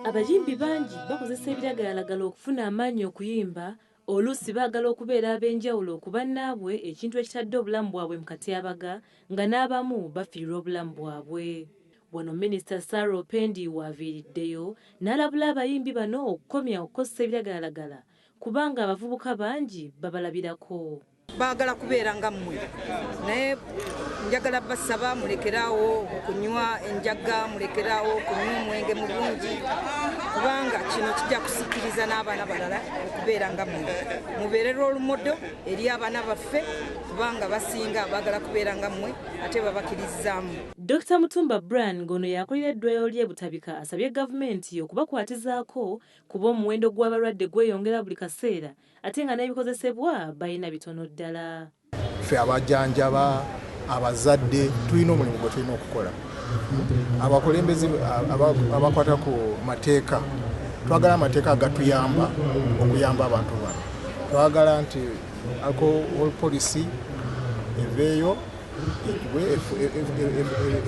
Abayimbi bangi bakozesa ebiragalalagala okufuna amaanyi okuyimba, oluusi baagala okubeera ab'enjawulo ku bannaabwe ekintu ekitadde obulamu bwabwe mu katyabaga nga n'abamu bafiirwa obulamu bwabwe. Wano Minisita Sarah Opendi w'aviiriddeyo n'alabula abayimbi bano okukomya okukozesa ebiragalalagala kubanga abavubuka bangi babalabirako. Baagala kubeera nga mmwe, naye njagala basaba mulekeraawo okunywa enjaga, mulekeraawo okunywa omwenge mu bungi, kubanga kino kijja kusikiriza n'abaana balala okubeera nga mmwe. Mubeere role model eri abaana baffe, kubanga basinga baagala kubeera nga mmwe ate babakirizaamu. Dr. Mutumba Brian ng'ono yakulira eddwaliro ly'e Butabika asabye gavumenti okubakwatizaako kuba omuwendo gw'abalwadde gweyongera buli kaseera ate nga n'ebikozesebwa balina bitono ddala. Ffe abajjanjaba abazadde tulina omulimu gwe tulina okukola. Abakulembeze abakwata ku mateeka, twagala amateeka agatuyamba okuyamba abantu bano. Twagala nti alcohol policy eveeyo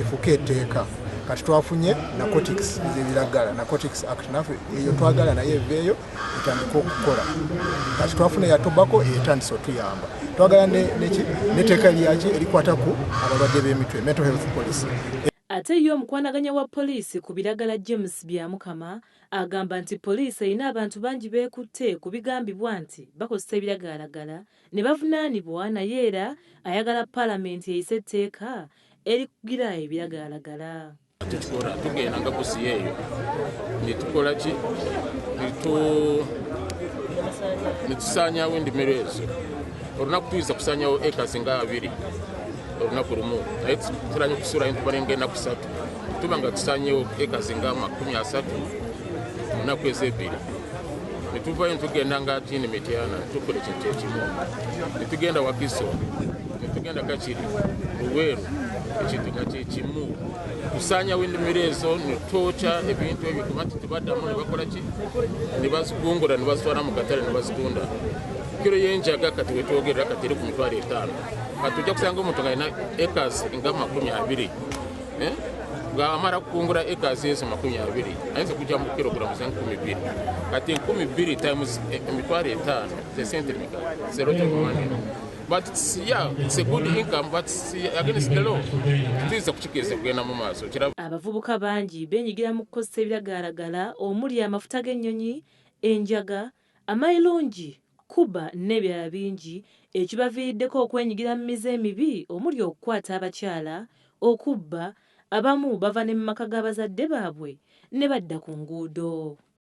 efuke etteeka. Kati twafunye narcotics ez'ebiragala, Narcotics Act, naffe eyo twagala naye eveeyo etandike okukola. Kati twafuna ya tobacco etandise otuyamba. Twagala n'etteeka lyaki erikwata ku abalwadde b'emitwe, mental health policy. Ate ye omukwanaganya wa poliisi ku biragala James Byamukama agamba nti poliisi erina abantu bangi beekutte ku bigambibwa nti bakozesa ebiragalalagala ne bavunaanibwa, naye era ayagala paalamenti eyise etteeka erikugira ebiragalalagala. Tukikola tugenda nga busi eyo netukola ki, netusaanyawo endimiro ezo. Olunaku tuyinza kusaanyawo acres nga 20 olunaku lumu, naye tulanye okusulayo tubalenga ennaku 3, tuba nga tusaanyewo acres nga 30 mu nnaku ezebbiri. Netuvayo netugenda nga tini Mityana tukola ekintu kyekimu, netugenda Wakiso, netugenda Kakiri, Luweero, ekintu nga kyekimu. Kusaanyawo ennimiro ezo netwokya ebintu ebyo kuba nti tebaddamu ne bakola ki, ne bazikungula ne bazitwala mu katale ne bazitunda. Kiro y'enjaga kati wetwogerera kati eri ku 50,000. Kati ojja kusanga omuntu nga alina acres nga 20, ng'amala kukungula acres ezo 20 ayinza okujja mu kilogulamu za 2,000. Kati 2,000 times 50,000 ze sente meka? Zero of money. But it's, yeah, it's a good income, but it's against the law. Tuyinza kukikiriza kugenda mu maaso. Abavubuka bangi beenyigira mu kukozesa ebiragalalagala omuli amafuta g'ennyonyi, enjaga, amayirungi, kuba n'ebirala bingi, ekibaviiriddeko okwenyigira mu mize emibi omuli okukwata abakyala, okubba, abamu bava ne mu maka g'abazadde baabwe ne badda ku nguudo.